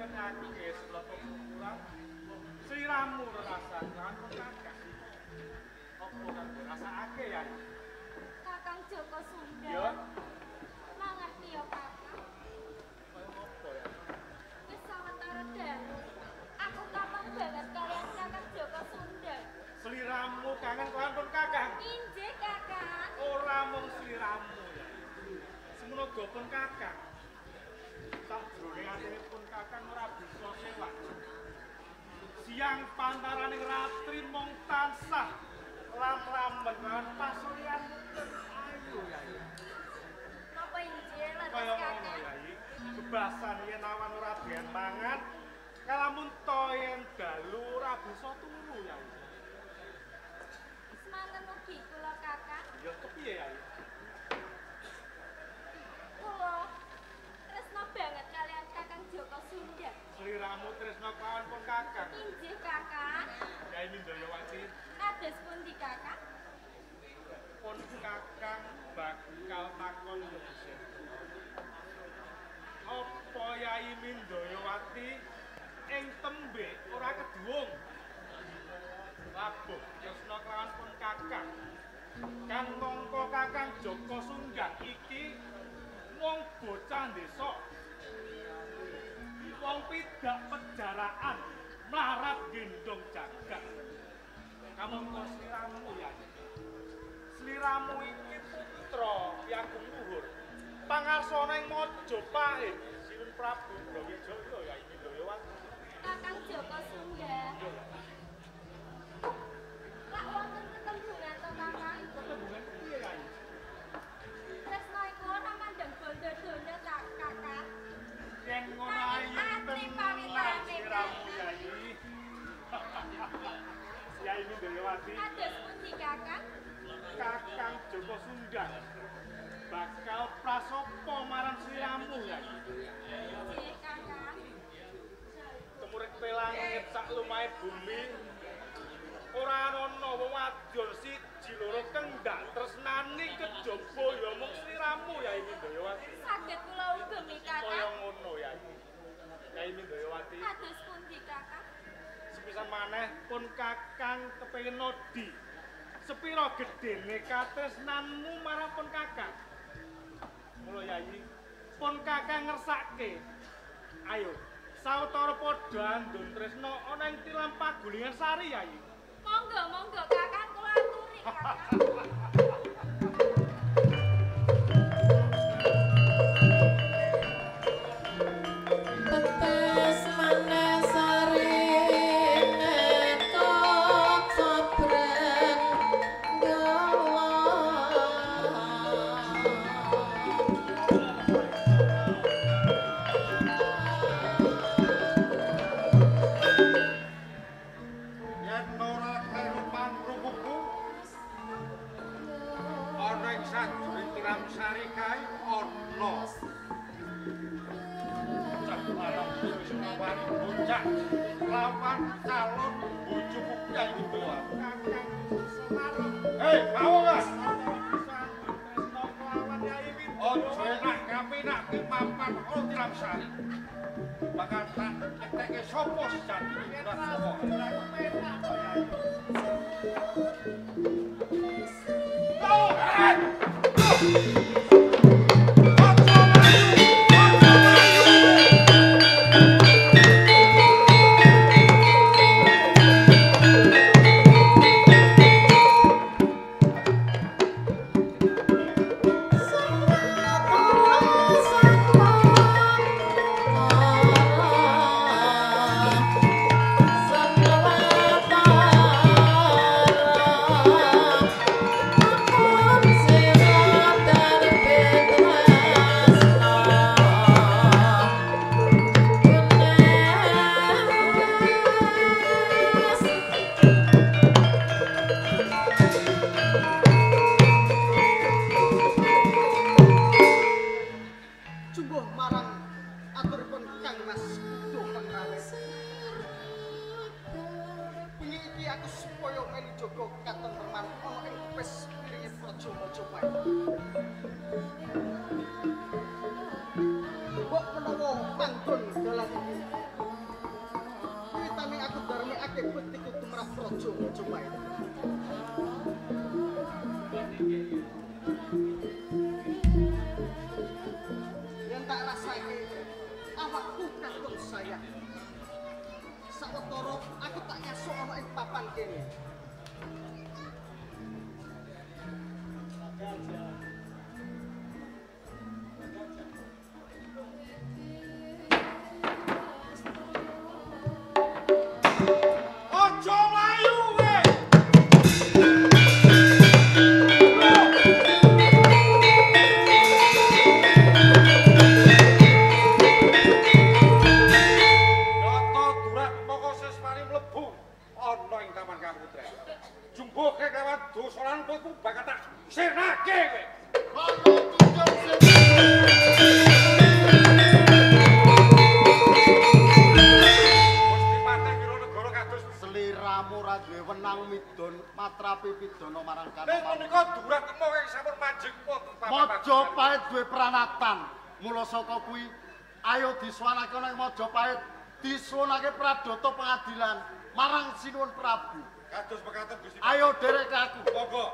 Mirengake sebab kurang sliramu rasa lan kakang. Apa kang rasakake ya? Kakang Joko Sunda. Ya. Mangerti ya kakang. Kaya ngopo ya? Wis sawetara dalu. Aku kapang banget kalian Kakang Joko Sunda. Sliramu kangen kelawan pun kakang. Injih kakang. Ora mung sliramu ya. Semono uga pun kakang. Sajroning atine pun kakang ora bisa sewak. Siang pantaraning ratri mung tansah lam-lamen lan pasuryan ayu yai. Napa injih leres Kaya ngono kakang? yai. Bebasan yen awan ora doyan mangan, kalamun to yen dalu ora bisa turu yai. Semanten ugi kula kakang. Ya kepiye yai? Kula tresna banget kalian Kakang Joko Sunda. Sliramu tresna kawan pun kakang. Injih kakang. Yai Mindayawati Kados pundi kakang? Pun kakang bakal takon dhisik. Apa Yai Mindayawati ing tembe ora keduwung? Labuh tresna kelawan pun kakang. Kang mongko Kakang Joko Sunggang iki wong bocah desa. Wong pidak pejaraan mlarat gendong jagat. Kamangka sliramu ya. Sliramu iki putra Piagung Luhur. Pangarsana ing Majapahit, Sinuwun Prabu Brawijaya ya Mindayawati. Kakang Joko Sunda. Lak wonten tetembungan to kakang? Tetembungan piye ya? Tresna iku ora mandang bondo donya ta kakang. Yen ngono ayu Atri tenan pawitane. sliramu yai. Yai Mindayawati. Kados pundi kakang? Kakang Joko Sundang bakal prasopo marang sliramu yai. Injih kakang. Tumurip langit sak lumahe bumi ora ana wong wadon siji loro kang ndak tresnani kejaba ya mung sliramu Yai Mindayawati. Saged kula ugemi Kaya kakang. ngono Yai. Yai Mindayawati. Kados pundi kakang? Sepisan maneh pun kakang kepengin nodi. Sepira gedene katresnanmu marang pun kakang? Mula Yai, pun kakang ngersake. Ayo, sawetara padha andun tresna ana ing tilam pagulingan sari Yai. Monggo monggo kakang kula aturi kakang. Tetes maneh sarine tok sabren gawa. Yen ora kleru pangrupuku ana ing sajroning tilam sari kae ana bocah lanang wis bocah lawan calon bojoku Kyai Mindayawati. Kakang Semarang. Hei, mau Mas? Bisa andun tresna kelawan Yai Aja Mindayawati. enak kapenak ki papan ana tilam sari. Bakal tak nyekteke sapa sejatine Yen Prastawa. ora kepenak to Yai. Oh, eh! Jumbuh marang aturipun Kang Mas Kudo Pangrawit. Bengi iki aku supaya melu jaga katentreman ana ing pes piringe Praja Majapahit. Mbok menawa manggon dalan iki nglakokake bektiku tumrap Praja Majapahit. Yen tak rasake awakku katon sayang. Sawetara aku tak ngasuk ana ing papan kene. Aja mlayu kowe. Nyata durak moko sesmani mlebu ana ing Taman Kaputren. Jumbuhke kawan dosa lan putmu bakal tak sirnake kowe. Kono tunjung sing Mesti patih Wiranegara kados sliramu ra duwe wenang midon matrapi pidana marang Ning Kanoman. menika durak kemo kang sampun manjing wonten papan. Majapahit duwe pranatan. Mula saka kuwi ayo disuwanake ana ing Majapahit, disuwunake pradata pengadilan marang Sinuwun Prabu. Kados mekaten Gusti. Ayo derek aku. Monggo.